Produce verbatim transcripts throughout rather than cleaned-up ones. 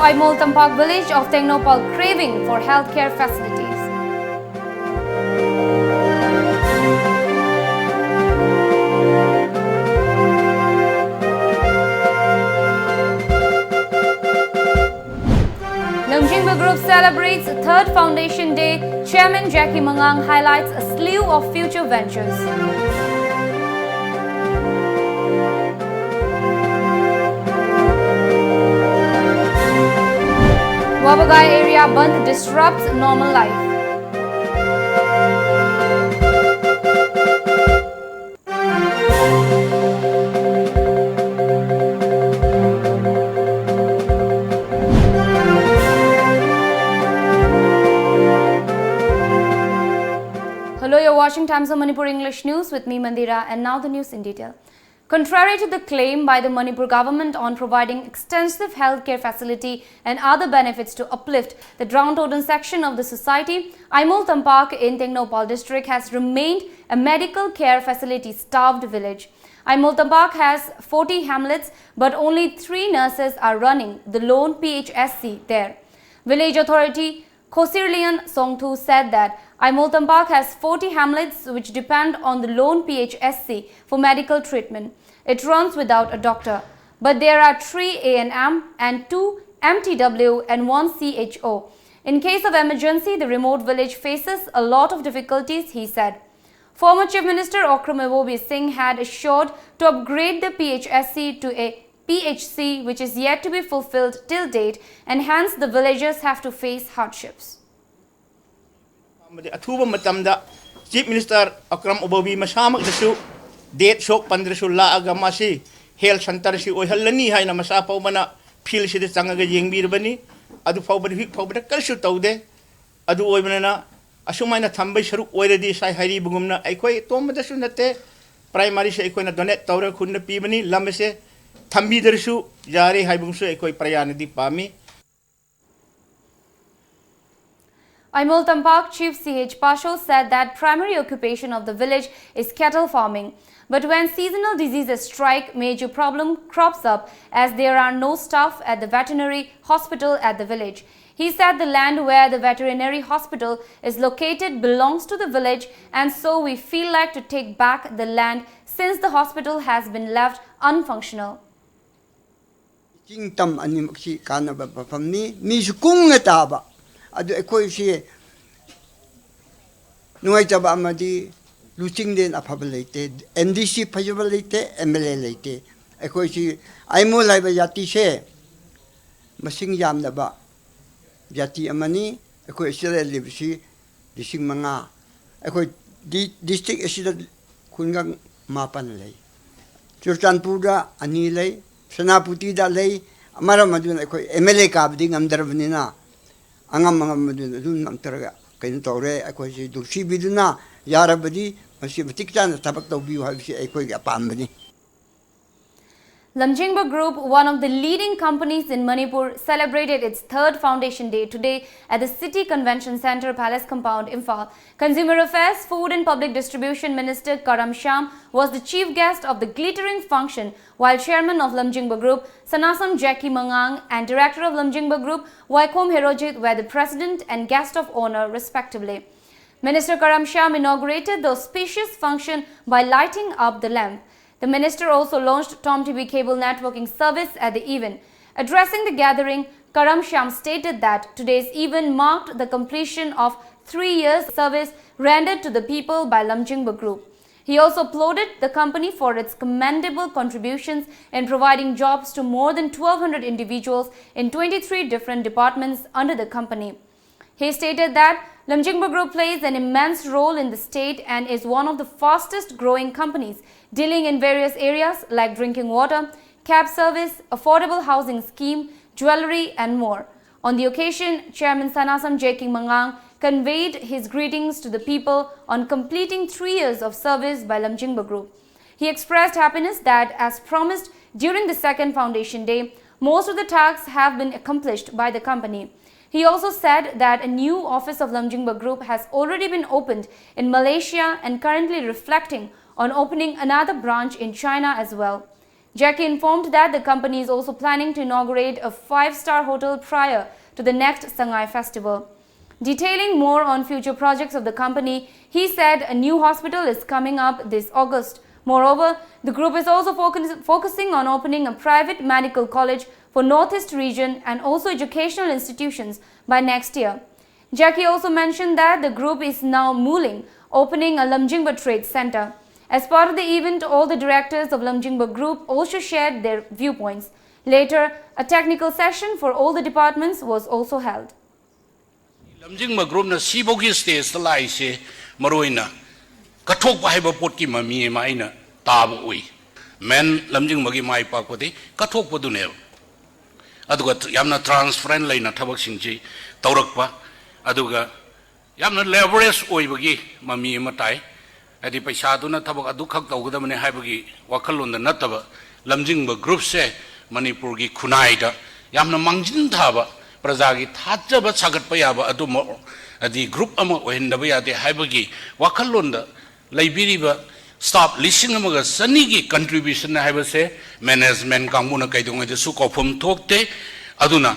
Aimol Tampak village of Tengnoupal craving for healthcare facilities. Lamjingba Group celebrates third foundation day. Chairman Jackie Mangang highlights a slew of future ventures. Wabagai area bandh disrupts normal life. Hello, you're watching Times of Manipur English News with me, Mandira, and now the news in detail. Contrary to the claim by the Manipur government on providing extensive healthcare facility and other benefits to uplift the downtrodden section of the society, Aimol Tampak in Tengnoupal district has remained a medical care facility starved village. Aimol Tampak has forty hamlets, but only three nurses are running the lone P H S C there. Village authority Khosirlian Songthu said that Aimol Tampak has forty hamlets which depend on the lone P H S C for medical treatment. It runs without a doctor, but there are three A N M and two M T W and one C H O. In case of emergency, the remote village faces a lot of difficulties, he said. Former Chief Minister Okram Ibobi Singh had assured to upgrade the P H S C to a P H C, which is yet to be fulfilled till date, and hence the villagers have to face hardships. ꯑꯃꯗꯤ ꯑꯊꯨꯕ ꯃꯇꯝꯗ Chief Minister Okram Ibobi ꯃꯁꯥꯃꯛꯅꯁꯨ date ꯁꯣꯛ ꯄꯟꯗ꯭ꯔꯁꯨ ꯂꯥꯛꯑꯒ ꯃꯁꯤ health centre ꯁꯤ ꯑꯣꯏꯍꯜꯂꯅꯤ ꯍꯥꯏꯅ ꯃꯁꯥ ꯐꯥꯎꯕꯅ field ꯁꯤꯗ ꯆꯪꯉꯒ ꯌꯦꯡꯕꯤꯔꯕꯅꯤ꯫ ꯑꯗꯨ ꯐꯥꯎꯕꯗꯤ ꯍꯧꯖꯤꯛ ꯐꯥꯎꯕꯗ ꯀꯔꯤꯁꯨ ꯇꯧꯗꯦ꯫ ꯑꯗꯨ ꯑꯣꯏꯕꯅꯤꯅ ꯑꯁꯨꯃꯥꯏꯅ ꯊꯝꯕꯩ ꯁꯔꯨꯛ ꯑꯣꯏꯔꯗꯤ ꯁꯥꯏ ꯍꯥꯏꯔꯤꯕꯒꯨꯝꯅ ꯑꯩꯈꯣꯏ ꯇꯣꯝꯕꯗꯁꯨ ꯅꯠꯇꯦ, primary ꯁꯦ ꯑꯩꯈꯣꯏꯅ donate ꯇꯧꯔꯒ ꯈꯨꯟꯅ ꯄꯤꯕꯅꯤ꯫ ꯂꯝ ꯑꯁꯦ ꯊꯝꯕꯤꯗ꯭ꯔꯁꯨ ꯌꯥꯔꯦ ꯍꯥꯏꯕꯒꯨꯝꯁꯨ ꯑꯩꯈꯣꯏ ꯄ꯭ꯔꯖꯥꯅꯗꯤ ꯄꯥꯝꯃꯤ꯫ Aimol Tampak Chief C H Pasho said that primary occupation of the village is cattle farming. But when seasonal diseases strike, major problem crops up as there are no staff at the veterinary hospital at the village. He said the land where the veterinary hospital is located belongs to the village, and so we feel like to take back the land since the hospital has been left unfunctional. ꯆꯤꯡ ꯇꯝ ꯑꯅꯤꯃꯛꯁꯤ ꯀꯥꯟꯅꯕ ꯃꯐꯝꯅꯤ꯫ ꯃꯤꯁꯨ ꯀꯨꯡꯅ ꯇꯥꯕ꯫ ꯑꯗꯨ ꯑꯩꯈꯣꯏꯁꯤ ꯅꯨꯡꯉꯥꯏꯇꯕ ꯑꯃꯗꯤ ꯂꯨꯆꯤꯡꯂꯦꯟ ꯑꯐꯕ ꯂꯩꯇꯦ, ꯑꯦꯝ ꯗꯤ ꯁꯤ ꯐꯖꯕ ꯂꯩꯇꯦ, ꯑꯦꯝ ꯑꯦꯜ ꯑꯦ ꯂꯩꯇꯦ꯫ ꯑꯩꯈꯣꯏꯁꯤ ꯑꯥꯏꯃꯣꯜ ꯍꯥꯏꯕ ꯖꯥꯇꯤꯁꯦ ꯃꯁꯤꯡ ꯌꯥꯝꯗꯕ ꯖꯥꯇꯤ ꯑꯃꯅꯤ꯫ ꯑꯩꯈꯣꯏ ꯑꯁꯤꯗ ꯂꯩꯔꯤꯕꯁꯤ ꯂꯤꯁꯤꯡ ꯃꯉꯥ꯫ ꯑꯩꯈꯣꯏ ꯗꯤ-, ꯗꯤꯁꯇ꯭ꯔꯤꯛ ꯑꯁꯤꯗ ꯈꯨꯡꯒꯪ ꯃꯥꯄꯟ ꯂꯩ꯫ ꯆꯨꯔꯆꯥꯟꯄꯨꯔꯗ ꯑꯅꯤ ꯂꯩ, ꯁꯦꯅꯥꯄꯇꯤꯗ ꯂꯩ꯫ ꯃꯔꯝ ꯑꯗꯨꯅ ꯑꯩꯈꯣꯏ ꯑꯦꯝ ꯑꯦꯜ ꯑꯦ ꯀꯥꯕꯗꯤ ꯉꯝꯗ꯭ꯔꯕꯅꯤꯅ ꯑꯉꯝ ꯑꯉꯝꯕꯗꯨꯅ ꯑꯗꯨꯝ ꯅꯝꯊꯔꯒ ꯀꯩꯅꯣ ꯇꯧꯔꯦ꯫ ꯑꯩꯈꯣꯏꯁꯤ ꯅꯨꯡꯁꯤꯕꯤꯗꯨꯅ ꯌꯥꯔꯕꯗꯤ ꯃꯁꯤ ꯃꯇꯤꯛ ꯆꯥꯅ ꯊꯕꯛ ꯇꯧꯕꯤꯌꯨ ꯍꯥꯏꯕꯁꯤ ꯑꯩꯈꯣꯏꯒꯤ ꯑꯄꯥꯝꯕꯅꯤ꯫ Lamjingba Group, one of the leading companies in Manipur, celebrated its third foundation day today at the City Convention Centre Palace Compound, Imphal. Consumer Affairs, Food and Public Distribution Minister Karam Shyam was the chief guest of the glittering function, while Chairman of Lamjingba Group, Sanasam Jackie Mangang, and Director of Lamjingba Group, Waikhom Herojit, were the President and Guest of Honour, respectively. Minister Karam Shyam inaugurated the auspicious function by lighting up the lamp. The minister also launched Tom T V cable networking service at the event. Addressing the gathering, Karam Shyam stated that today's event marked the completion of three years service rendered to the people by Lamjingba Group. He also applauded the company for its commendable contributions in providing jobs to more than twelve hundred individuals in twenty-three different departments under the company. He stated that Lamjingba Group plays an immense role in the state and is one of the fastest growing companies dealing in various areas like drinking water, cab service, affordable housing scheme, jewellery and more. On the occasion, Chairman Sanasam Jackie Mangang conveyed his greetings to the people on completing three years of service by Lamjingba Group. He expressed happiness that, as promised during the second foundation day, most of the tasks have been accomplished by the company. He also said that a new office of Lamjingba Group has already been opened in Malaysia and currently reflecting on opening another branch in China as well. Jackie informed that the company is also planning to inaugurate a five-star hotel prior to the next Sangai Festival. Detailing more on future projects of the company, he said a new hospital is coming up this August. Moreover, the group is also focus- focusing on opening a private medical college for Northeast region and also educational institutions by next year. Jackie also mentioned that the group is now mulling opening a Lamjingba Trade Center. As part of the event, all the directors of Lamjingba Group also shared their viewpoints. Later, a technical session for all the departments was also held. ꯂꯝꯖꯤꯡꯕ ꯒ꯭ꯔꯨꯞꯅ ꯁꯤꯐꯧꯒꯤ ꯁ꯭ꯇꯦꯖꯇ ꯂꯥꯛꯏꯁꯦ ꯃꯔꯨ ꯑꯣꯏꯅ ꯀꯠꯊꯣꯛꯄ ꯍꯥꯏꯕ ꯄꯣꯠꯀꯤ ꯃꯃꯤ ꯑꯃ ꯑꯩꯅ ꯇꯥꯕ ꯎꯏ꯫ ꯃꯦꯟ ꯂꯝꯖꯤꯡꯕꯒꯤ ꯃꯥꯏ ꯄꯥꯛꯄꯗꯤ ꯀꯠꯊꯣꯛꯄꯗꯨꯅꯦꯕ꯫ ꯑꯗꯨꯒ ꯌꯥꯝꯅ ꯇ꯭ꯔꯥꯟꯁꯄꯔꯦꯟ ꯂꯩꯅ ꯊꯕꯛꯁꯤꯡꯁꯤ ꯇꯧꯔꯛꯄ, ꯑꯗꯨꯒ ꯌꯥꯝꯅ ꯂꯦꯕꯔꯦꯖ ꯑꯣꯏꯕꯒꯤ ꯃꯃꯤ ꯑꯃ ꯇꯥꯏ꯫ ꯍꯥꯏꯗꯤ ꯄꯩꯁꯥꯗꯨꯅ ꯊꯕꯛ ꯑꯗꯨꯈꯛ ꯇꯧꯒꯗꯕꯅꯤ ꯍꯥꯏꯕꯒꯤ ꯋꯥꯈꯜꯂꯣꯟꯗ ꯅꯠꯇꯕ, ꯂꯝꯖꯤꯡꯕ ꯒ꯭ꯔꯨꯞꯁꯦ ꯃꯅꯤꯄꯨꯔꯒꯤ ꯈꯨꯟꯅꯥꯏꯗ ꯌꯥꯝꯅ ꯃꯥꯡꯖꯤꯟ ꯊꯥꯕ, ꯄ꯭ꯔꯖꯥꯒꯤ ꯊꯥꯖꯕ ꯁꯥꯒꯠꯄ ꯌꯥꯕ ꯑꯗꯨꯝꯕ ꯍꯥꯏꯗꯤ ꯒ꯭ꯔꯨꯞ ꯑꯃ ꯑꯣꯏꯍꯟꯗꯕ ꯌꯥꯗꯦ ꯍꯥꯏꯕꯒꯤ ꯋꯥꯈꯜꯂꯣꯟꯗ ꯂꯩꯕꯤꯔꯤꯕ ꯁ꯭ꯇꯥꯐ ꯂꯤꯁꯤꯡ ꯑꯃꯒ ꯆꯅꯤꯒꯤ ꯀꯟꯇ꯭ꯔꯤꯕ꯭ꯌꯨꯁꯟ ꯍꯥꯏꯕꯁꯦ ꯃꯦꯅꯦꯖꯃꯦꯟ ꯀꯥꯡꯕꯨꯅ ꯀꯩꯗꯧꯉꯩꯗꯁꯨ ꯀꯥꯎꯐꯝ ꯊꯣꯛꯇꯦ꯫ ꯑꯗꯨꯅ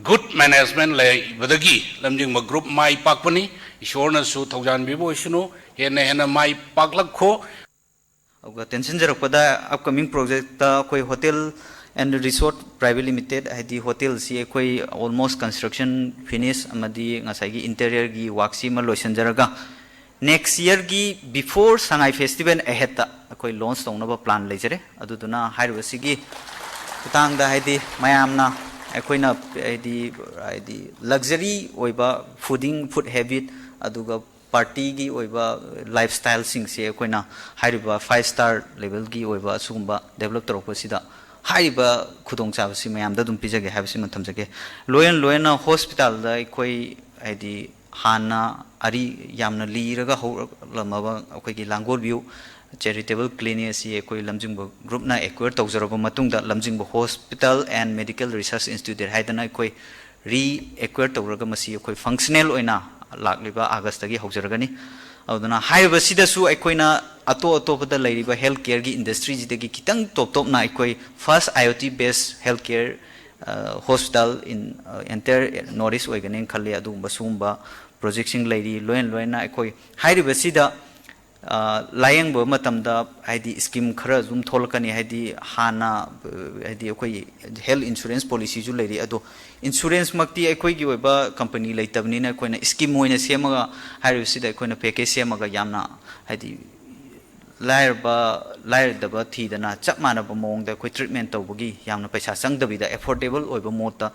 ꯒꯨꯗ ꯃꯦꯅꯦꯖꯃꯦꯟ ꯂꯩꯕꯗꯒꯤ ꯂꯝꯖꯤꯡꯕ ꯒ꯭ꯔꯨꯞ ꯃꯥꯏ ꯄꯥꯛꯄꯅꯤ꯫ ꯏꯁꯣꯔꯅꯁꯨ ꯊꯧꯖꯥꯟꯕꯤꯕ ꯑꯣꯏꯁꯅꯨ, ꯍꯦꯟꯅ ꯍꯦꯟꯅ ꯃꯥꯏ ꯄꯥꯛꯂꯛꯈꯣ꯫ ꯑꯗꯨꯒ ꯇꯦꯟꯁꯤꯟꯖꯔꯛꯄꯗ, ꯑꯞꯀꯃꯤꯡ ꯄ꯭ꯔꯣꯖꯦꯛꯇ ꯑꯩꯈꯣꯏ hotel and resort private limited, ꯍꯥꯏꯗꯤ ꯍꯣꯇꯦꯜꯁꯤ ꯑꯩꯈꯣꯏ ꯑꯣꯜꯃꯣꯁ ꯀꯟꯁꯇ꯭ꯔꯛꯁꯟ ꯐꯤꯅꯤꯁ ꯑꯃꯗꯤ ꯉꯁꯥꯏꯒꯤ ꯏꯟꯇꯦꯔꯤꯌꯔꯒꯤ ꯋꯥꯛꯁꯤ ꯑꯃ ꯂꯣꯏꯁꯤꯟꯖꯔꯒ, ꯅꯦꯛꯁ ꯏꯌꯔꯒꯤ ꯕꯤꯐꯣꯔ ꯁꯉꯥꯏ ꯐꯦꯁꯇꯤꯚꯦꯜ ꯑꯍꯦꯠꯇ ꯑꯩꯈꯣꯏ ꯂꯣꯟꯁ ꯇꯧꯅꯕ ꯄ꯭ꯂꯥꯟ ꯂꯩꯖꯔꯦ꯫ ꯑꯗꯨꯗꯨꯅ ꯍꯥꯏꯔꯤꯕꯁꯤꯒꯤ ꯈꯨꯊꯥꯡꯗ, ꯍꯥꯏꯗꯤ ꯃꯌꯥꯝꯅ ꯑꯩꯈꯣꯏꯅ ꯍꯥꯏꯗꯤ, ꯍꯥꯏꯗꯤ ꯂꯛꯖꯔꯤ ꯑꯣꯏꯕ ꯐꯨꯗꯤꯡ, ꯐꯨꯗ ꯍꯦꯕꯤꯠ, ꯑꯗꯨꯒ ꯄꯥꯔꯇꯤꯒꯤ ꯑꯣꯏꯕ ꯂꯥꯏꯐ ꯁ꯭ꯇꯥꯏꯜꯁꯤꯡꯁꯦ ꯑꯩꯈꯣꯏꯅ ꯍꯥꯏꯔꯤꯕ ꯐꯥꯏꯚ ꯁ꯭ꯇꯥꯔ ꯂꯦꯚꯦꯜꯒꯤ ꯑꯣꯏꯕ ꯑꯁꯤꯒꯨꯝꯕ ꯗꯦꯕꯂꯞ ꯇꯧꯔꯛꯄꯁꯤꯗ ꯍꯥꯏꯔꯤꯕ ꯈꯨꯗꯣꯡꯆꯥꯕꯁꯤ ꯃꯌꯥꯝꯗ ꯑꯗꯨꯝ ꯄꯤꯖꯒꯦ ꯍꯥꯏꯕꯁꯤꯃ ꯊꯝꯖꯒꯦ꯫ ꯂꯣꯏꯅ ꯂꯣꯏꯅꯅ ꯍꯣꯁꯄꯤꯇꯥꯜꯗ ꯑꯩꯈꯣꯏ ꯍꯥꯏꯗꯤ ꯍꯥꯟꯅ ꯑꯔꯤ ꯌꯥꯝꯅ ꯂꯤꯔꯒ ꯍꯧꯔꯛꯂꯝꯃꯕ ꯑꯩꯈꯣꯏꯒꯤ ꯂꯥꯡꯒꯣꯜ ꯚ꯭ꯌꯨ ꯆꯦꯔꯤꯇꯦꯕꯜ ꯀ꯭ꯂꯤꯅꯤꯛ ꯑꯁꯤ ꯑꯩꯈꯣꯏ ꯂꯝꯖꯤꯡꯕ ꯒ꯭ꯔꯨꯞꯅ ꯑꯦꯀ꯭ꯋꯦꯔ ꯇꯧꯖꯔꯕ ꯃꯇꯨꯡꯗ, ꯂꯝꯖꯤꯡꯕ hospital and medical research institute ꯍꯥꯏꯗꯅ ꯑꯩꯈꯣꯏ ꯔꯤ ꯑꯦꯀ꯭ꯋꯦꯌꯔ ꯇꯧꯔꯒ ꯃꯁꯤ ꯑꯩꯈꯣꯏ ꯐꯪꯁꯅꯦꯜ ꯑꯣꯏꯅ ꯂꯥꯛꯂꯤꯕ ꯑꯥꯒꯁꯇꯒꯤ ꯍꯧꯖꯔꯒꯅꯤ꯫ ꯑꯗꯨꯅ ꯍꯥꯏꯔꯤꯕꯁꯤꯗꯁꯨ ꯑꯩꯈꯣꯏꯅ ꯑꯇꯣꯞ ꯑꯇꯣꯞꯄꯗ ꯂꯩꯔꯤꯕ ꯍꯦꯜꯊ ꯀꯦꯌꯔꯒꯤ ꯏꯟꯗꯁꯇ꯭ꯔꯤꯁꯤꯗꯒꯤ ꯈꯤꯇꯪ ꯇꯣꯞ ꯇꯣꯞꯅ ꯑꯩꯈꯣꯏ first I O T base health care hospital in entire north east ꯑꯣꯏꯒꯅꯤ ꯈꯜꯂꯤ꯫ ꯑꯗꯨꯒꯨꯝꯕ ꯁꯤꯒꯨꯝꯕ ꯄ꯭ꯔꯣꯖꯦꯛꯁꯤꯡ ꯂꯩꯔꯤ꯫ ꯂꯣꯏꯅ ꯂꯣꯏꯅ ꯑꯩꯈꯣꯏ ꯍꯥꯏꯔꯤꯕꯁꯤꯗ ꯂꯥꯌꯦꯡꯕ ꯃꯇꯝꯗ ꯍꯥꯏꯗꯤ ꯁ꯭ꯀꯤꯝ ꯈꯔ ꯑꯗꯨꯝ ꯊꯣꯛꯂꯛꯀꯅꯤ꯫ ꯍꯥꯏꯗꯤ ꯍꯥꯟꯅ ꯍꯥꯏꯗꯤ ꯑꯩꯈꯣꯏ ꯍꯦꯜꯊ ꯏꯟꯁꯨꯔꯦꯟꯁ ꯄꯣꯂꯤꯁꯤꯁꯨ ꯂꯩꯔꯤ꯫ ꯑꯗꯣ ꯏꯟꯁꯨꯔꯦꯟꯁꯃꯛꯇꯤ ꯑꯩꯈꯣꯏꯒꯤ ꯑꯣꯏꯕ ꯀꯝꯄꯅꯤ ꯂꯩꯇꯕꯅꯤꯅ ꯑꯩꯈꯣꯏꯅ ꯁ꯭ꯀꯤꯝ ꯑꯣꯏꯅ ꯁꯦꯝꯃꯒ ꯍꯥꯏꯔꯤꯕꯁꯤꯗ ꯑꯩꯈꯣꯏꯅ ꯄꯦꯀꯦꯖ ꯁꯦꯝꯃꯒ ꯌꯥꯝꯅ ꯍꯥꯏꯗꯤ ꯂꯥꯏꯔꯕ ꯂꯥꯏꯔꯗꯕ ꯊꯤꯗꯅ ꯆꯞ ꯃꯥꯟꯅꯕ ꯃꯑꯣꯡꯗ ꯑꯩꯈꯣꯏ ꯇ꯭ꯔꯤꯠꯃꯦꯟ ꯇꯧꯕꯒꯤ ꯌꯥꯝꯅ ꯄꯩꯁꯥ ꯆꯪꯗꯕꯤꯗ ꯑꯦꯐꯣꯔꯗꯦꯕꯜ ꯑꯣꯏꯕ ꯃꯑꯣꯡꯗ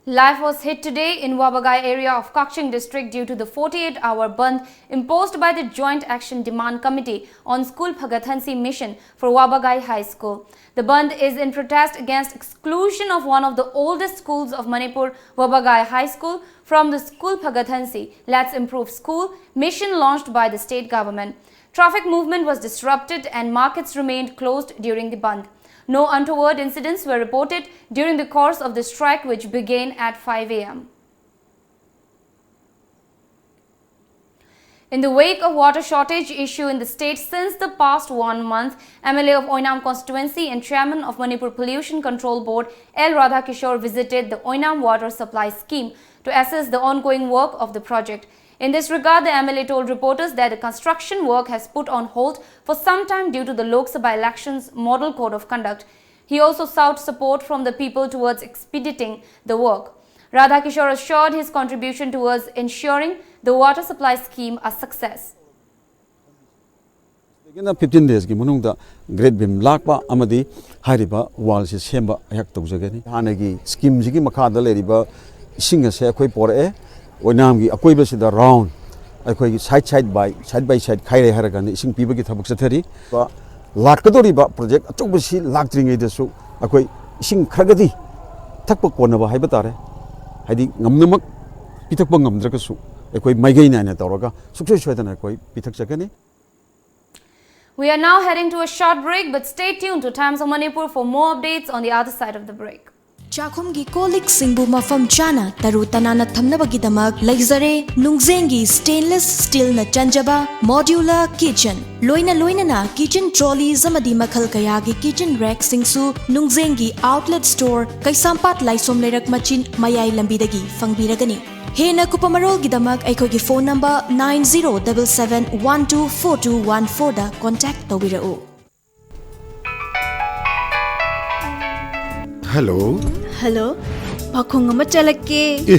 Life was hit today in Wabagai area of Kakching district due to the forty-eight hour bandh imposed by the Joint Action Demand Committee on School Phagathansi Mission for Wabagai High School. The bandh is in protest against exclusion of one of the oldest schools of Manipur, Wabagai High School, from the School Phagathansi Let's Improve School mission launched by the state government. Traffic movement was disrupted and markets remained closed during the bandh. No untoward incidents were reported during the course of the strike, which began at five a m. In the wake of water shortage issue in the state since the past one month, M L A of Oinam constituency and chairman of Manipur Pollution Control Board, L Radhakishore, visited the Oinam water supply scheme to assess the ongoing work of the project. In this regard, the M L A told reporters that the construction work has put on hold for some time due to the Lok Sabha elections model code of conduct. He also sought support from the people towards expediting the work. Radhakishore assured his contribution towards ensuring the water supply scheme a success. ꯗꯒꯤꯅ fifteen ꯗꯦꯖꯀꯤ ꯃꯅꯨꯡꯗ great ꯕꯤꯝ ꯂꯥꯛꯄ ꯑꯃꯗꯤ ꯍꯥꯏꯔꯤꯕ ꯋꯥꯜꯁꯤ ꯁꯦꯝꯕ ꯑꯩꯍꯥꯛ ꯇꯧꯖꯒꯅꯤ꯫ ꯍꯥꯟꯅꯒꯤ ꯁ꯭ꯀꯤꯝꯁꯤꯒꯤ ꯃꯈꯥꯗ ꯂꯩꯔꯤꯕ ꯏꯁꯤꯡ ꯑꯁꯦ ꯑꯩꯈꯣꯏ ꯄꯣꯔꯛꯑꯦ꯫ ꯑꯣꯏꯅꯥꯝꯒꯤ ꯑꯀꯣꯏꯕꯁꯤꯗ ꯔꯥꯎꯟ ꯑꯩꯈꯣꯏꯒꯤ ꯁꯥꯏꯠ ꯁꯥꯏꯠ ꯕꯥꯏ ꯁꯥꯏꯠ ꯕꯥꯏ ꯁꯥꯏꯠ ꯈꯥꯏꯔꯦ ꯍꯥꯏꯔꯀꯥꯟꯗ ꯏꯁꯤꯡ ꯄꯤꯕꯒꯤ ꯊꯕꯛ ꯆꯠꯊꯔꯤ꯫ ꯂꯥꯛꯀꯗꯧꯔꯤꯕ ꯄ꯭ꯔꯣꯖꯦꯛ ꯑꯆꯧꯕꯁꯤ ꯂꯥꯛꯇ꯭ꯔꯤꯉꯩꯗꯁꯨ ꯑꯩꯈꯣꯏ ꯏꯁꯤꯡ ꯈꯔꯒꯗꯤ ꯊꯛꯄ ꯀꯣꯟꯅꯕ ꯍꯥꯏꯕ ꯇꯥꯔꯦ, ꯍꯥꯏꯗꯤ ꯉꯝꯅꯃꯛ ꯄꯤꯊꯛꯄ ꯉꯝꯗ꯭ꯔꯒꯁꯨ ꯑꯩꯈꯣꯏ ꯃꯥꯏꯀꯩ ꯅꯥꯏꯅ ꯇꯧꯔꯒ ꯁꯨꯡꯁꯣꯏ ꯁꯣꯏꯗꯅ ꯑꯩꯈꯣꯏ ꯄꯤꯊꯛꯆꯒꯅꯤ꯫ We are now heading to a short break, but stay tuned to Times of Manipur for more updates on the other side of the break. ꯆꯥꯛꯈꯨꯝꯒꯤ ꯀꯣꯜ ꯂꯤꯛꯁꯤꯡꯕꯨ ꯃꯐꯝ ꯆꯥꯅ ꯇꯔꯨ ꯇꯅꯥꯟꯅ ꯊꯝꯅꯕꯒꯤꯗꯃꯛ ꯂꯩꯖꯔꯦ ꯅꯨꯡꯖꯦꯡꯒꯤ stainless steelꯅ ꯆꯟꯖꯕ modular kitchen꯫ ꯂꯣꯏꯅ ꯂꯣꯏꯅꯅ kitchen trolleys ꯑꯃꯗꯤ ꯃꯈꯜ ꯀꯌꯥꯒꯤ kitchen rackꯁꯤꯡꯁꯨ ꯅꯨꯡꯖꯦꯡꯒꯤ outlet store ꯀꯩꯁꯥꯝꯄꯥꯠ ꯂꯥꯏꯁꯣꯝ ꯂꯩꯔꯛ ꯃꯆꯤꯟ ꯃꯌꯥꯏ ꯂꯝꯕꯤꯗꯒꯤ ꯐꯪꯕꯤꯔꯒꯅꯤ꯫ ꯍꯦꯟꯅ ꯀꯨꯞꯄ ꯃꯔꯣꯜꯒꯤꯗꯃꯛ ꯑꯩꯈꯣꯏꯒꯤ phone number nine zero double seven one two four two one fourꯗ contact ꯇꯧꯕꯤꯔꯛꯎ꯫ ꯍꯜꯂꯣ꯫ ꯍꯜꯂꯣ꯫ ꯄꯥꯈꯣꯡ ꯑꯃ ꯆꯠꯂꯛꯀꯦ꯫ ꯑꯦ,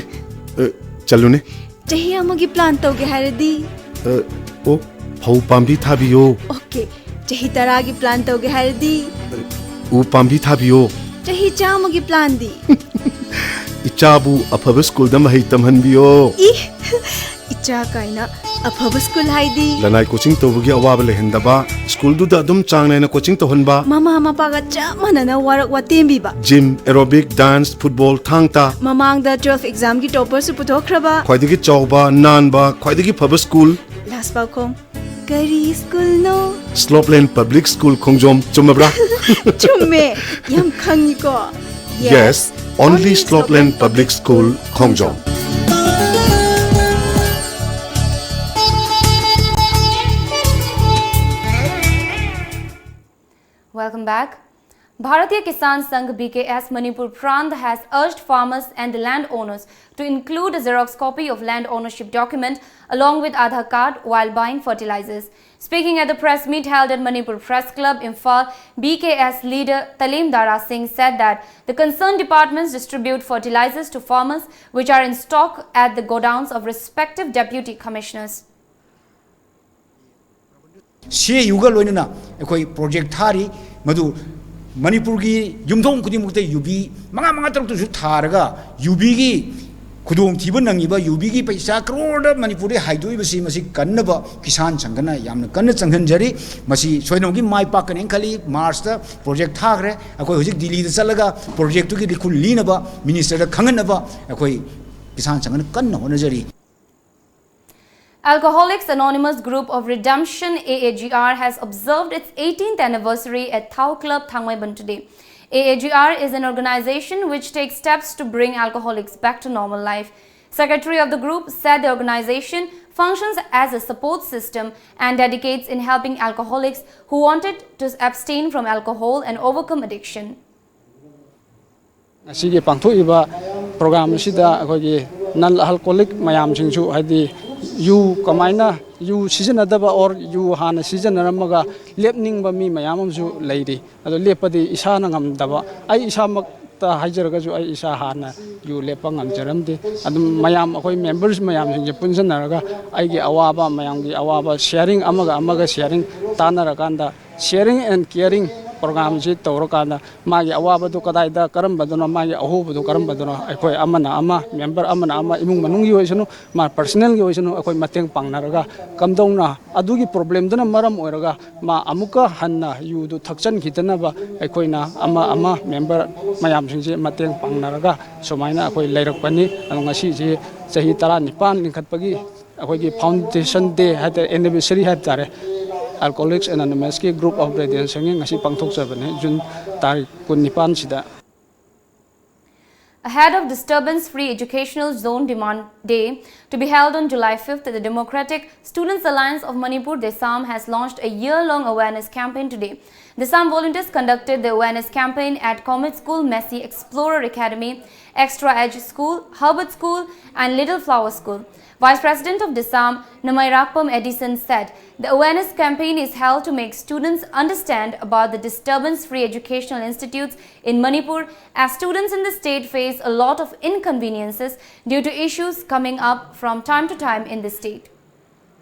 ꯑ, ꯆꯠꯂꯨꯅꯦ꯫ ꯆꯍꯤ ꯑꯃꯒꯤ plan ꯇꯧꯒꯦ ꯍꯥꯏꯔꯗꯤ? ꯑ, ꯑꯣ, ꯐꯧ ꯄꯥꯝꯕꯤ ꯊꯥꯕꯤꯌꯣ꯫ Okay꯫ ꯆꯍꯤ ꯇꯔꯥꯒꯤ plan ꯇꯧꯒꯦ ꯍꯥꯏꯔꯗꯤ? ꯎ ꯄꯥꯝꯕꯤ ꯊꯥꯕꯤꯌꯣ꯫ ꯆꯍꯤ ꯆꯥꯝꯃꯒꯤ planꯗꯤ? ꯏꯆꯥꯕꯨ ꯑꯐꯕ schoolꯗ ꯃꯍꯩ ꯇꯝꯍꯟꯕꯤꯌꯣ꯫ ꯏ! ꯏꯆꯥ ꯀꯥꯏꯅ꯫ ꯑꯐꯕ school ꯍꯥꯏꯗꯤ? ꯂꯅꯥꯏ coaching ꯇꯧꯕꯒꯤ ꯑꯋꯥꯕ ꯂꯩꯍꯟꯗꯕ, schoolꯗꯨꯗ ꯑꯗꯨꯝ ꯆꯥꯡ ꯅꯥꯏꯅ coaching ꯇꯧꯍꯟꯕ꯫ ꯃꯃꯥ ꯃꯄꯥꯒ ꯆꯞ ꯃꯥꯟꯅꯅ work ꯋꯥꯇꯦꯝꯕꯤꯕ꯫ Gym, aerobic, dance, football, ꯊꯥꯡ ꯇꯥ꯫ ꯃꯃꯥꯡꯗ twelve examꯒꯤ topperꯁꯨ ꯄꯨꯊꯣꯛꯈ꯭ꯔꯕ꯫ ꯈ꯭ꯋꯥꯏꯗꯒꯤ ꯆꯥꯎꯕ, ꯅꯥꯟꯕ, ꯈ꯭ꯋꯥꯏꯗꯒꯤ ꯐꯕ school꯫ Last ꯄꯥꯎꯈꯣꯡ꯫ ꯀꯔꯤ schoolꯅꯣ? Slopeland Public School ꯈꯣꯡꯖꯣꯝ, ꯆꯨꯝꯃꯕ꯭ꯔꯥ? ꯆꯨꯝꯃꯦ꯫ ꯌꯥꯝ ꯈꯪꯉꯤꯀꯣ꯫ Yes, only Slopeland Public School Khongjom. Welcome back. Bharatiya Kisan Sangh B K S Manipur Prant has urged farmers and the landowners to include a xerox copy of land ownership document along with Aadhaar card while buying fertilizers. Speaking at the press meet held at Manipur Press Club, Imphal, B K S leader Talem Dara Singh said that the concerned departments distribute fertilizers to farmers which are in stock at the godowns of respective deputy commissioners. ꯁꯤ ꯑꯦ ꯌꯨꯒ ꯂꯣꯏꯅꯅ ꯑꯩꯈꯣꯏ project ꯊꯥꯔꯤ꯫ ꯃꯗꯨ ꯃꯅꯤꯄꯨꯔꯒꯤ ꯌꯨꯝꯊꯣꯡ ꯈꯨꯗꯤꯡꯃꯛꯇ ꯌꯨꯕꯤ ꯃꯉꯥ, ꯃꯉꯥ, ꯇꯔꯨꯛ, ꯇꯔꯨꯛꯁꯨ ꯊꯥꯔꯒ ꯌꯨꯕꯤꯒꯤ ꯈꯨꯗꯣꯡꯊꯤꯕ ꯅꯪꯉꯤꯕ ꯌꯨꯕꯤꯒꯤ ꯄꯩꯁꯥ ꯀ꯭ꯔꯣꯔꯗ ꯃꯅꯤꯄꯨꯔꯗ ꯍꯥꯏꯗꯣꯛꯏꯕꯁꯤ, ꯃꯁꯤ ꯀꯟꯅꯕ ꯀꯤꯁꯥꯟ ꯁꯪꯒꯅ ꯌꯥꯝꯅ ꯀꯟꯅ ꯆꯪꯍꯟꯖꯔꯤ꯫ ꯃꯁꯤ ꯁꯣꯏꯗꯅꯃꯛꯀꯤ ꯃꯥꯏ ꯄꯥꯛꯀꯅꯦꯅ ꯈꯜꯂꯤ꯫ ꯃꯥꯔꯆꯇ ꯄ꯭ꯔꯣꯖꯦꯛ ꯊꯥꯈ꯭ꯔꯦ꯫ ꯑꯩꯈꯣꯏ ꯍꯧꯖꯤꯛ ꯗꯤꯜꯂꯤꯗ ꯆꯠꯂꯒ ꯄ꯭ꯔꯣꯖꯦꯛꯇꯨꯒꯤ ꯂꯤꯈꯨꯜ ꯂꯤꯅꯕ ꯃꯤꯅꯤꯁꯇꯔꯗ ꯈꯪꯍꯟꯅꯕ ꯑꯩꯈꯣꯏ ꯀꯤꯁꯥꯟ ꯁꯪꯒꯅ ꯀꯟꯅ ꯍꯣꯠꯅꯖꯔꯤ꯫ Alcoholics Anonymous Group of Redemption, A A G R, has observed its eighteenth anniversary at Thao Club, Thangmeiban today. A A G R is an organization which takes steps to bring alcoholics back to normal life. Secretary of the group said the organization functions as a support system and dedicates in helping alcoholics who wanted to abstain from alcohol and overcome addiction. ꯉꯁꯤꯒꯤ ꯄꯥꯡꯊꯣꯛꯏꯕ programme ꯑꯁꯤꯗ ꯑꯩꯈꯣꯏꯒꯤ ꯅꯟ alcoholic ꯃꯌꯥꯝꯁꯤꯡꯁꯨ, ꯍꯥꯏꯗꯤ U ꯀꯃꯥꯏꯅ, U ꯁꯤꯖꯤꯟꯅꯗꯕ or U ꯍꯥꯟꯅ ꯁꯤꯖꯤꯟꯅꯔꯝꯃꯒ ꯂꯦꯞꯅꯤꯡꯕ ꯃꯤ ꯃꯌꯥꯝ ꯑꯃꯁꯨ ꯂꯩꯔꯤ꯫ ꯑꯗꯣ ꯂꯦꯞꯄꯗꯤ ꯏꯁꯥꯅ ꯉꯝꯗꯕ, ꯑꯩ ꯏꯁꯥꯃꯛꯇ ꯍꯥꯏꯖꯔꯒꯁꯨ ꯑꯩ ꯏꯁꯥ ꯍꯥꯟꯅ ꯌꯨ ꯂꯦꯞꯄ ꯉꯝꯖꯔꯝꯗꯦ꯫ ꯑꯗꯨꯝ ꯃꯌꯥꯝ, ꯑꯩꯈꯣꯏ ꯃꯦꯝꯕꯔꯁ ꯃꯌꯥꯝꯁꯤꯡꯁꯦ ꯄꯨꯟꯁꯤꯟꯅꯔꯒ ꯑꯩꯒꯤ ꯑꯋꯥꯕ, ꯃꯌꯥꯝꯒꯤ ꯑꯋꯥꯕ ꯁꯤꯌꯥꯔꯤꯡ, ꯑꯃꯒ ꯑꯃꯒ ꯁꯤꯌꯥꯔꯤꯡ ꯇꯥꯟꯅꯔꯀꯥꯟꯗ, ꯁꯤꯌꯥꯔꯤꯡ ꯑꯦꯟ ꯀꯤꯌꯥꯔꯤꯡ ꯄ꯭ꯔꯣꯒ꯭ꯔꯥꯝꯁꯤ ꯇꯧꯔꯀꯥꯟꯗ ꯃꯥꯒꯤ ꯑꯋꯥꯕꯗꯨ ꯀꯗꯥꯏꯗ, ꯀꯔꯝꯕꯗꯅꯣ, ꯃꯥꯒꯤ ꯑꯍꯣꯕꯗꯨ ꯀꯔꯝꯕꯗꯅꯣ, ꯑꯩꯈꯣꯏ ꯑꯃꯅ ꯑꯃ, ꯃꯦꯝꯕꯔ ꯑꯃꯅ ꯑꯃ, ꯏꯃꯨꯡ ꯃꯅꯨꯡꯒꯤ ꯑꯣꯏꯁꯅꯨ, ꯃꯥ ꯄꯔꯁꯅꯦꯜꯒꯤ ꯑꯣꯏꯁꯅꯨ, ꯑꯩꯈꯣꯏ ꯃꯇꯦꯡ ꯄꯥꯡꯅꯔꯒ ꯀꯝꯗꯧꯅ ꯑꯗꯨꯒꯤ ꯄ꯭ꯔꯣꯕ꯭ꯂꯦꯝꯗꯨꯅ ꯃꯔꯝ ꯑꯣꯏꯔꯒ ꯃꯥ ꯑꯃꯨꯛꯀ ꯍꯟꯅ ꯌꯨꯗꯨ ꯊꯛꯆꯟꯈꯤꯗꯅꯕ ꯑꯩꯈꯣꯏꯅ ꯑꯃ ꯑꯃ ꯃꯦꯝꯕꯔ ꯃꯌꯥꯝꯁꯤꯡꯁꯦ ꯃꯇꯦꯡ ꯄꯥꯡꯅꯔꯒ ꯁꯨꯃꯥꯏꯅ ꯑꯩꯈꯣꯏ ꯂꯩꯔꯛꯄꯅꯤ꯫ ꯑꯗꯣ ꯉꯁꯤꯁꯤ ꯆꯍꯤ ꯇꯔꯥꯅꯤꯄꯥꯟ ꯂꯤꯡꯈꯠꯄꯒꯤ ꯑꯩꯈꯣꯏꯒꯤ ꯐꯥꯎꯟꯗꯦꯁꯟ ꯗꯦ ꯍꯥꯏ ꯇꯥꯔꯦ, ꯑꯦꯅꯤꯚꯔꯁꯔꯤ ꯍꯥꯏꯕ ꯇꯥꯔꯦ, ꯑꯜꯀꯣꯍꯣꯂꯤꯛꯁ ꯑꯦꯅꯣꯅꯤꯃꯁꯀꯤ ꯒ꯭ꯔꯨꯞ ꯑꯣꯐ ꯔꯦꯗꯤꯌꯦꯟꯁꯟꯒꯤ ꯉꯁꯤ ꯄꯥꯡꯊꯣꯛꯆꯕꯅꯤ, ꯖꯨꯟ ꯇꯥꯔꯤꯛ ꯀꯨꯟꯅꯤꯄꯥꯟꯁꯤꯗ꯫ Ahead of Disturbance Free Educational Zone Demand Day, to be held on July fifth, the Democratic Students Alliance of Manipur, DESAM, has launched a year-long awareness campaign today. DESAM volunteers conducted the awareness campaign at Comet School, Messi Explorer Academy, Extra Edge School, Herbert School, and Little Flower School. Vice President of DESAM, Namairakpam Edison, said the awareness campaign is held to make students understand about the disturbance-free educational institutes in Manipur, as students in the state face a lot of inconveniences due to issues coming up from time to time in the state.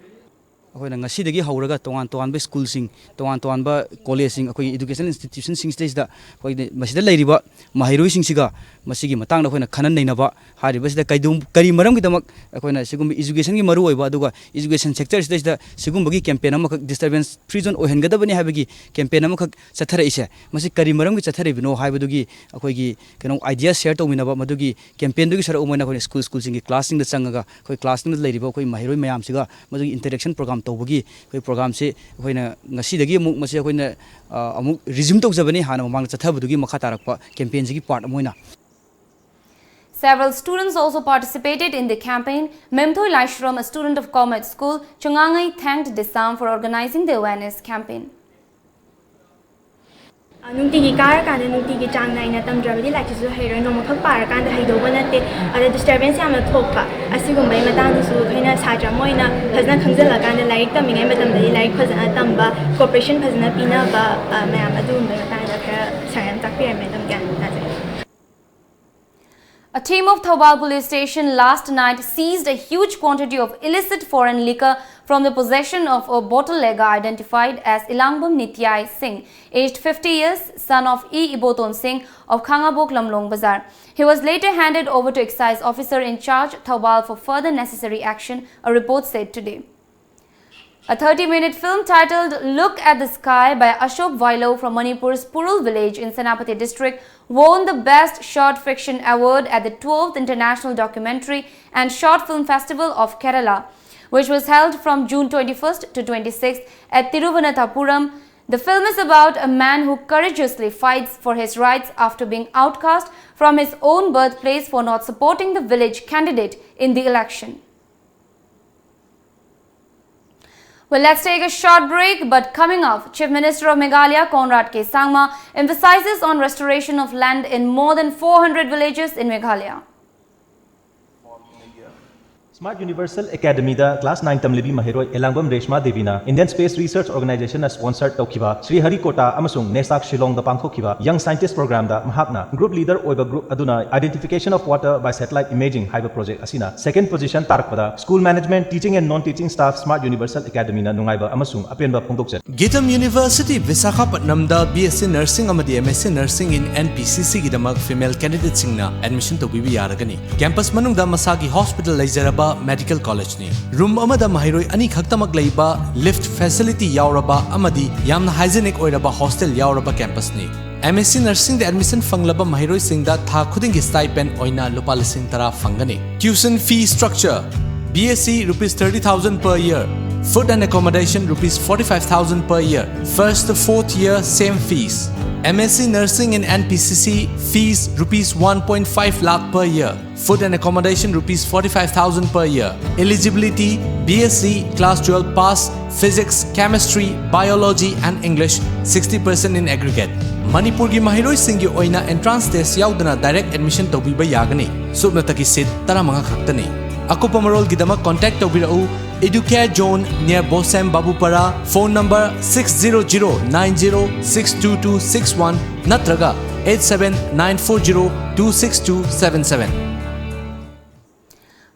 ꯑꯩꯈꯣꯏꯅ ꯉꯁꯤꯗꯒꯤ ꯍꯧꯔꯒ ꯇꯣꯉꯥꯟ ꯇꯣꯉꯥꯟꯕ ꯁ꯭ꯀꯨꯜꯁꯤꯡ, ꯇꯣꯉꯥꯟ ꯇꯣꯉꯥꯟꯕ ꯀꯣꯂꯦꯖꯁꯤꯡ, ꯑꯩꯈꯣꯏꯒꯤ ꯏꯗꯨꯀꯦꯁꯟ ꯏꯟꯁꯇꯤꯇ꯭ꯌꯨꯁꯟꯁꯤꯡꯁꯤꯗꯩꯁꯤꯗ ꯑꯩꯈꯣꯏꯒꯤ ꯃꯁꯤꯗ ꯂꯩꯔꯤꯕ ꯃꯍꯩꯔꯣꯏꯁꯤꯡꯁꯤꯒ ꯃꯁꯤꯒꯤ ꯃꯇꯥꯡꯗ ꯑꯩꯈꯣꯏꯅ ꯈꯟꯅ ꯅꯩꯅꯕ ꯍꯥꯏꯔꯤꯕꯁꯤꯗ ꯀꯩꯗꯧ-, ꯀꯔꯤ ꯃꯔꯝꯒꯤꯗꯃꯛ ꯑꯩꯈꯣꯏꯅ ꯁꯤꯒꯨꯝꯕ educationꯒꯤ ꯃꯔꯨꯑꯣꯏꯕ, ꯑꯗꯨꯒ education sectorꯁꯤꯗꯩꯁꯤꯗ ꯁꯤꯒꯨꯝꯕꯒꯤ campaign ꯑꯃꯈꯛ disturbance free zone ꯑꯣꯏꯍꯟꯒꯗꯕꯅꯤ ꯍꯥꯏꯕꯒꯤ campaign ꯑꯃꯈꯛ ꯆꯠꯊꯔꯛꯏꯁꯦ, ꯃꯁꯤ ꯀꯔꯤ ꯃꯔꯝꯒꯤ ꯆꯠꯊꯔꯛꯏꯕꯅꯣ ꯍꯥꯏꯕꯗꯨꯒꯤ ꯑꯩꯈꯣꯏꯒꯤ ꯀꯩꯅꯣ idea share ꯇꯧꯃꯤꯟꯅꯕ, ꯃꯗꯨꯒꯤ campaignꯗꯨꯒꯤ ꯁꯔꯨꯛ ꯑꯃ ꯑꯣꯏꯅ ꯑꯩꯈꯣꯏꯅ school, schoolꯁꯤꯡꯒꯤ classꯁꯤꯡꯗ ꯆꯪꯉꯒ ꯑꯩꯈꯣꯏ classꯁꯤꯡꯗ ꯂꯩꯔꯤꯕ ꯑꯩꯈꯣꯏ ꯃꯍꯩꯔꯣꯏ ꯃꯌꯥꯝꯁꯤꯒ ꯃꯗꯨꯒꯤ interaction program ꯇꯧꯕꯒꯤ ꯑꯩꯈꯣꯏ programꯁꯦ ꯑꯩꯈꯣꯏꯅ ꯉꯁꯤꯗꯒꯤ ꯑꯃꯨꯛ ꯃꯁꯤ ꯑꯩꯈꯣꯏꯅ, ꯑ, ꯑꯃꯨꯛ resume ꯇꯧꯖꯕꯅꯤ, ꯍꯥꯟꯅ ꯃꯃꯥꯡꯗ ꯆꯠꯊꯕꯗꯨꯒꯤ ꯃꯈꯥ ꯇꯥꯔꯛꯄ campaignꯁꯤꯒꯤ part ꯑꯃ ꯑꯣꯏꯅ꯫ Several students also participated in the campaign. Memthui Laishram, a student of Comet School, Chungangai, thanked Disam for organizing the awareness campaign. ꯅꯨꯡꯇꯤꯒꯤ ꯀꯥꯔꯀꯥꯟꯗ ꯅꯨꯡꯇꯤꯒꯤ ꯆꯥꯡ ꯅꯥꯏꯅ ꯇꯝꯗ꯭ꯔꯕꯗꯤ ꯂꯥꯏꯔꯤꯛꯁꯤꯁꯨ ꯍꯩꯔꯣꯏ, ꯅꯣꯡꯃꯈꯛ ꯄꯥꯔꯀꯥꯟꯗ ꯍꯩꯗꯧꯕ ꯅꯠꯇꯦ꯫ ꯑꯗ disturbance ꯌꯥꯝꯅ ꯊꯣꯛꯄ ꯑꯁꯤꯒꯨꯝꯕꯒꯤ ꯃꯇꯥꯡꯗꯁꯨ ꯑꯩꯈꯣꯏꯅ ꯁꯥꯇ꯭ꯔ ꯑꯃ ꯑꯣꯏꯅ ꯐꯖꯅ ꯈꯪꯖꯤꯜꯂꯀꯥꯟꯗ ꯂꯥꯏꯔꯤꯛ ꯇꯝꯃꯤꯉꯩ ꯃꯇꯝꯗꯗꯤ ꯂꯥꯏꯔꯤꯛ ꯐꯖꯅ ꯇꯝꯕ, cooperation ꯐꯖꯅ ꯄꯤꯅꯕ, ꯃꯌꯥꯝ ꯑꯗꯨꯒꯨꯝꯕꯒꯤ ꯃꯇꯥꯡꯗ ꯈꯔ ꯁꯥꯔꯅ ꯇꯥꯛꯄꯤꯔꯝꯃꯦ, ꯑꯗꯨꯝ ꯒ꯭ꯌꯥꯟ ꯇꯥꯖꯩ꯫ A team of Thoubal Police Station last night seized a huge quantity of illicit foreign liquor from the possession of a bottlegger identified as Ilangbam Nityai Singh, aged fifty years, son of E. Iboton Singh of Khangabok Lamlong Bazar. He was later handed over to excise officer in charge, Thoubal, for further necessary action, a report said today. A thirty-minute film titled Look at the Sky by Ashok Vailo from Manipur's Purul village in Senapati district won the Best Short Fiction Award at the twelfth International Documentary and Short Film Festival of Kerala, which was held from June twenty-first to twenty-sixth at Thiruvananthapuram. The film is about a man who courageously fights for his rights after being outcast from his own birthplace for not supporting the village candidate in the election. Well, let's take a short break, but coming up, Chief Minister of Meghalaya, Conrad K Sangma, emphasizes on restoration of land in more than four hundred villages in Meghalaya. Smart Universal Academyꯗ class nine ꯇꯝꯂꯤꯕꯤ ꯃꯍꯩꯔꯣꯏ ꯑꯦꯂꯥꯡꯕꯝ Reshma ꯗꯦꯕꯤꯅ Indian Space Research Organizationꯅ sponsor ꯇꯧꯈꯤꯕ ꯁ꯭ꯔꯤ ꯍꯔꯤꯀꯣꯇꯥ ꯑꯃꯁꯨꯡ ꯅꯦꯁꯥꯛ ꯁꯤꯂꯣꯡꯗ ꯄꯥꯡꯊꯣꯛꯈꯤꯕ Young Scientist Programꯗ ꯃꯍꯥꯛꯅ group leader ꯑꯣꯏꯕ group ꯑꯗꯨꯅ Identification of Water by Satellite Imaging ꯍꯥꯏꯕ project ꯑꯁꯤꯅ second position ꯇꯥꯔꯛꯄꯗ School Management, Teaching and Non-Teaching Staff, Smart Universal Academyꯅ ꯅꯨꯡꯉꯥꯏꯕ ꯑꯃꯁꯨꯡ ꯑꯄꯦꯟꯕ ꯐꯣꯡꯗꯣꯛꯆꯔꯤ꯫ ꯒꯤꯇꯝ ꯌꯨꯅꯤꯚꯔꯁꯤꯇꯤ ꯕꯤꯁꯥꯈꯥꯄꯠꯅꯝꯗ ꯕꯤ ꯑꯦꯁ ꯁꯤ ꯅꯔꯁꯤꯡ ꯑꯃꯗꯤ ꯑꯦꯝ ꯑꯦꯁ ꯁꯤ ꯅꯔꯁꯤꯡ ꯏꯟ ꯑꯦꯟ ꯄꯤ ꯁꯤ ꯁꯤꯒꯤꯗꯃꯛ ꯐꯤꯃꯦꯜ ꯀꯦꯟꯗꯤꯗꯦꯠꯁꯤꯡꯅ ꯑꯦꯗꯃꯤꯁꯟ ꯇꯧꯕꯤꯕ ꯌꯥꯔꯒꯅꯤ꯫ ꯀꯦꯝꯄꯁ ꯃꯅꯨꯡꯗ ꯃꯁꯥꯒꯤ ꯍꯣꯁꯄꯤꯇꯥꯜ ꯂꯩꯖꯔꯕ ꯃꯦꯗꯤꯀꯦꯜ ꯀꯣꯂꯦꯖꯅꯤ꯫ ꯔꯨꯝ ꯑꯃꯗ ꯃꯍꯩꯔꯣꯏ ꯑꯅꯤ ꯈꯛꯇꯃꯛ ꯂꯩꯕ, ꯂꯤꯐꯠ ꯐꯦꯁꯤꯂꯤꯇꯤ ꯌꯥꯎꯔꯕ ꯑꯃꯗꯤ ꯌꯥꯝꯅ ꯍꯥꯏꯖꯤꯅꯤꯛ ꯑꯣꯏꯔꯕ ꯍꯣꯁꯇꯦꯜ ꯌꯥꯎꯔꯕ ꯀꯦꯝꯄꯁꯅꯤ꯫ ꯑꯦꯝ ꯑꯦꯁ ꯁꯤ ꯅꯔꯁꯤꯡꯗ ꯑꯦꯗꯃꯤꯁꯟ ꯐꯪꯂꯕ ꯃꯍꯩꯔꯣꯏꯁꯤꯡꯗ ꯊꯥ ꯈꯨꯗꯤꯡꯒꯤ ꯁ꯭ꯇꯥꯏꯄꯦꯟ ꯑꯣꯏꯅ ꯂꯨꯄꯥ ꯂꯤꯁꯤꯡ ꯇꯔꯥ ꯐꯪꯒꯅꯤ꯫ Tuition fee structure: B S C rupees thirty thousand per year, food and accommodation rupees forty-five thousand per year, first to fourth year same fees. M S C Nursing in N P C C fees rupees one point five lakh per year, food and accommodation rupees forty-five thousand per year. Eligibility: B S C class twelve pass, physics, chemistry, biology and English, sixty percent in aggregate. ꯃꯅꯤꯄꯨꯔꯒꯤ ꯃꯍꯩꯔꯣꯏꯁꯤꯡꯒꯤ ꯑꯣꯏꯅ entrance test ꯌꯥꯎꯗꯅ direct admission ꯇꯧꯕꯤꯕ ꯌꯥꯒꯅꯤ꯫ ꯁꯨꯞꯅꯇꯒꯤ seat ꯇꯔꯥꯃꯉꯥ ꯈꯛꯇꯅꯤ꯫ ꯑꯀꯨꯞꯄ ꯃꯔꯣꯜꯒꯤꯗꯃꯛ contact ꯇꯧꯕꯤꯔꯛꯎ Educare Zone near Bosem Babupara, phone number six zero zero nine zero six two two six one ꯅꯠꯇ꯭ꯔꯒ eight seven nine four zero two six two seven seven.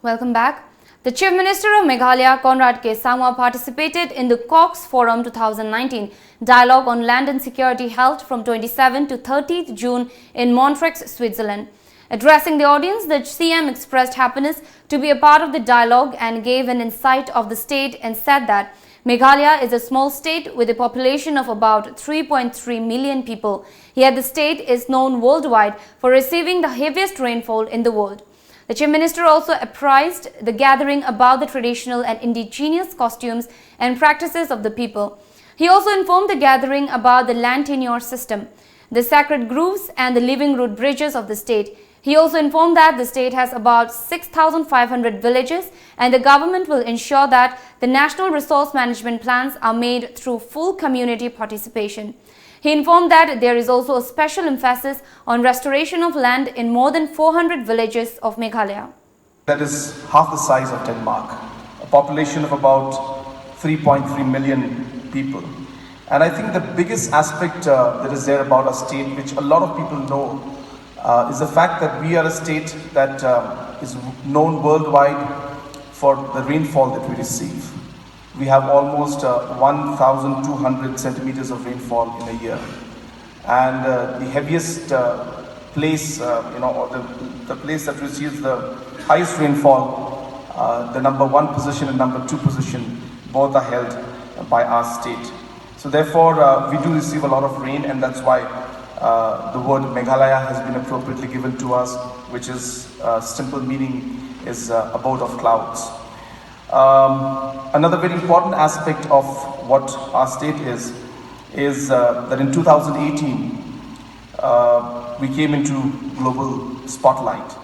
Welcome back. The Chief Minister of Meghalaya, Conrad K Sangma, participated in the COCS Forum two thousand nineteen dialogue on land and security held from twenty-seventh to thirtieth June in Montreux, Switzerland. Addressing the audience, the C M expressed happiness to be a part of the dialogue and gave an insight of the state and said that Meghalaya is a small state with a population of about three point three million people, yet the state is known worldwide for receiving the heaviest rainfall in the world. The Chief Minister also appraised the gathering about the traditional and indigenous costumes and practices of the people. He also informed the gathering about the land tenure system, the sacred groves and the living root bridges of the state. He also informed that the state has about six thousand five hundred villages and the government will ensure that the national resource management plans are made through full community participation. He informed that there is also a special emphasis on restoration of land in more than four hundred villages of Meghalaya. that is half the size of Denmark, a population of about three point three million people. And I think the biggest aspect uh, that is there about our state, which a lot of people know, uh, is the fact that we are a state that um, is known worldwide for the rainfall that we receive. We have almost uh, one thousand two hundred centimeters of rainfall in a year. And uh, the heaviest uh, place, uh, you know, or the, the place that receives the highest rainfall, uh, the number one position and number two position, both are held by our state. So therefore, uh, we do receive a lot of rain, and that's why uh, the word Meghalaya has been appropriately given to us, which is uh, simple meaning is uh, abode of clouds. Um, another very important aspect of what our state is, is uh, that in two thousand eighteen, uh, we came into global spotlight.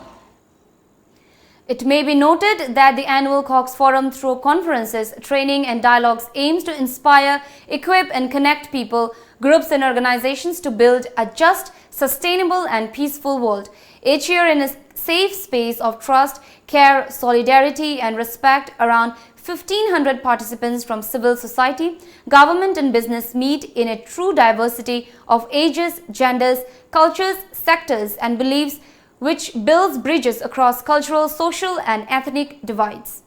It may be noted that the annual CoGS Forum, through conferences, training, and dialogues, aims to inspire, equip, and connect people, groups, and organizations to build a just, sustainable, and peaceful world. Each year, in a safe space of trust, care, solidarity, and respect, around fifteen hundred participants from civil society, government, and business meet in a true diversity of ages, genders, cultures, sectors, and beliefs, which builds bridges across cultural, social, and ethnic divides.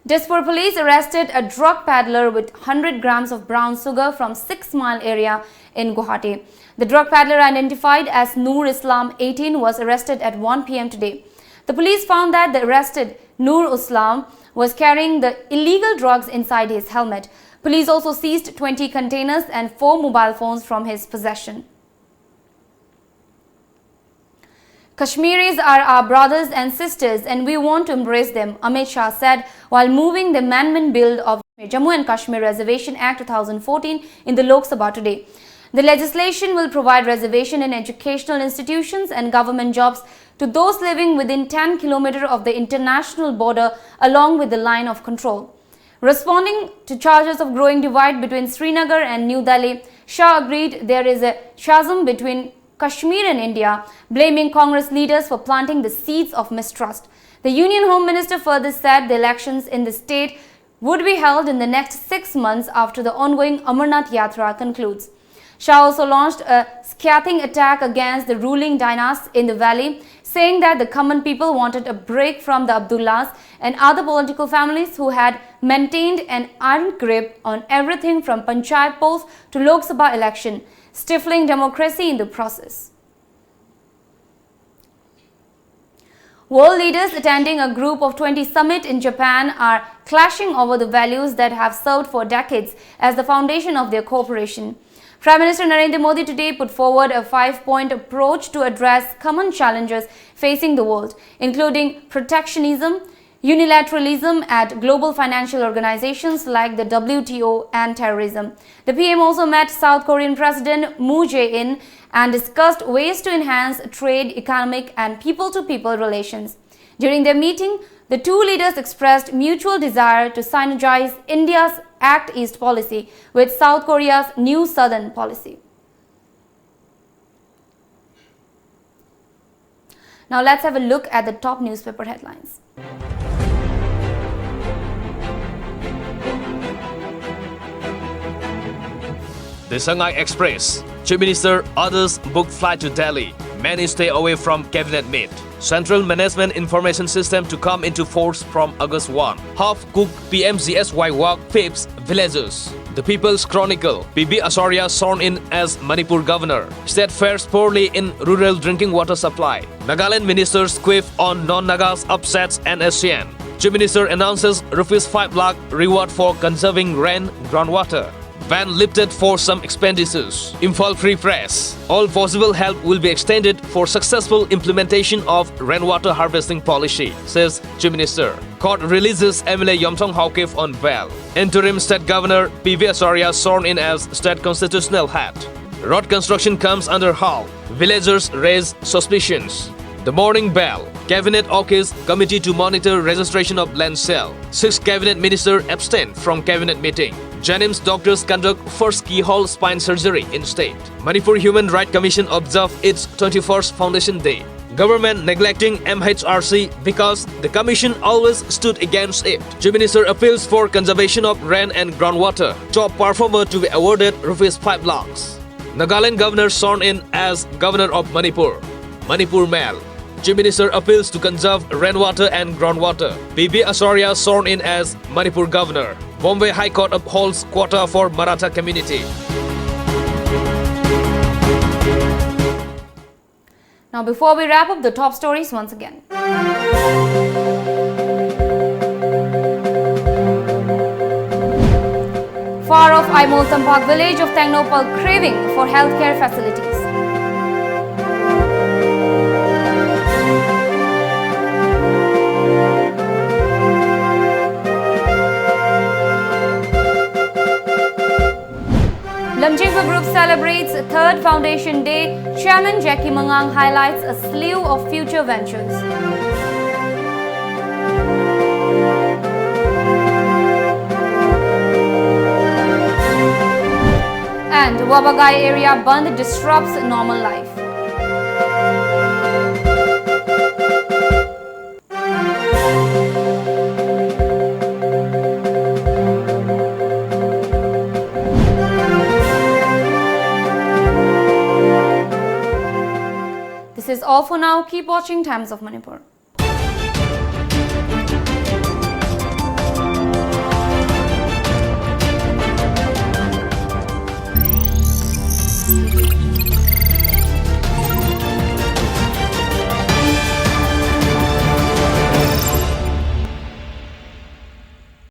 Dispur police arrested a drug peddler with one hundred grams of brown sugar from Six Mile area in Guwahati. The drug peddler, identified as Noor Islam, eighteen, was arrested at one p m today. The police found that the arrested Noor Islam was carrying the illegal drugs inside his helmet. Police also seized twenty containers and four mobile phones from his possession. Kashmiris are our brothers and sisters and we want to embrace them, Amit Shah said while moving the amendment bill of Jammu and Kashmir Reservation Act two thousand fourteen in the Lok Sabha today. The legislation will provide reservation in educational institutions and government jobs to those living within ten kilometer of the international border along with the line of control. Responding to charges of growing divide between Srinagar and New Delhi, Shah agreed there is a chasm between Kashmir and India, blaming Congress leaders for planting the seeds of mistrust. The Union Home Minister further said the elections in the state would be held in the next six months after the ongoing Amarnath Yatra concludes. Shah also launched a scathing attack against the ruling dynasty in the valley, saying that the common people wanted a break from the Abdullahs and other political families who had maintained an iron grip on everything from Panchayat polls to Lok Sabha election, stifling democracy in the process. World leaders attending a Group of twenty summit in Japan are clashing over the values that have served for decades as the foundation of their cooperation. Prime Minister Narendra Modi today put forward a five-point approach to address common challenges facing the world, including protectionism, unilateralism at global financial organizations like the W T O, and terrorism. The P M also met South Korean President Moon Jae-in and discussed ways to enhance trade, economic, and people-to-people relations. During their meeting, the two leaders expressed mutual desire to synergize India's Act East policy with South Korea's New Southern policy. Now let's have a look at the top newspaper headlines. The Sangai Express. Chief Minister orders booked flight to Delhi. Many stay away from cabinet meet. Central Management Information System to come into force from August one. Half-cooked P M G S Y work whips villagers. The People's Chronicle. P B Acharya sworn in as Manipur governor. State fares poorly in rural drinking water supply. Nagaland ministers quiff on non-Nagas upsets N S C N. Chief Minister announces rupees five lakh reward for conserving rain groundwater. Ban lifted for some expenditures. Imphal Free Press. All possible help will be extended for successful implementation of rainwater harvesting policy, says Chief Minister. Court releases M L A Yumthung Haokip on bail. Interim State Governor P V Acharya sworn in as State Constitutional Head. Road construction comes under halt. Villagers raise suspicions. The Morning Bell. Cabinet okay's committee to monitor registration of land sale. Six cabinet minister abstain from cabinet meeting. JNIMS doctors conduct first keyhole spine surgery in state. Manipur Human Rights Commission observe its twenty-first foundation day. Government neglecting M H R C because the commission always stood against it. Chief Minister appeals for conservation of rain and groundwater. Top performer to be awarded rupees five lakhs. Nagaland governor sworn in as governor of Manipur. Manipur Mail. Chief Minister appeals to conserve rainwater and groundwater. P B Acharya sworn in as Manipur governor. Bombay High Court upholds quota for Maratha community. Now, before we wrap up, the top stories once again. Far off Aimol Tampak village of Tengnoupal craving for healthcare facilities. Lamjingpa Group celebrates third foundation day. Chairman Jackie Mangang highlights a slew of future ventures. And Wabagai area bandh disrupts normal life. This is all for now. Keep watching Times of Manipur.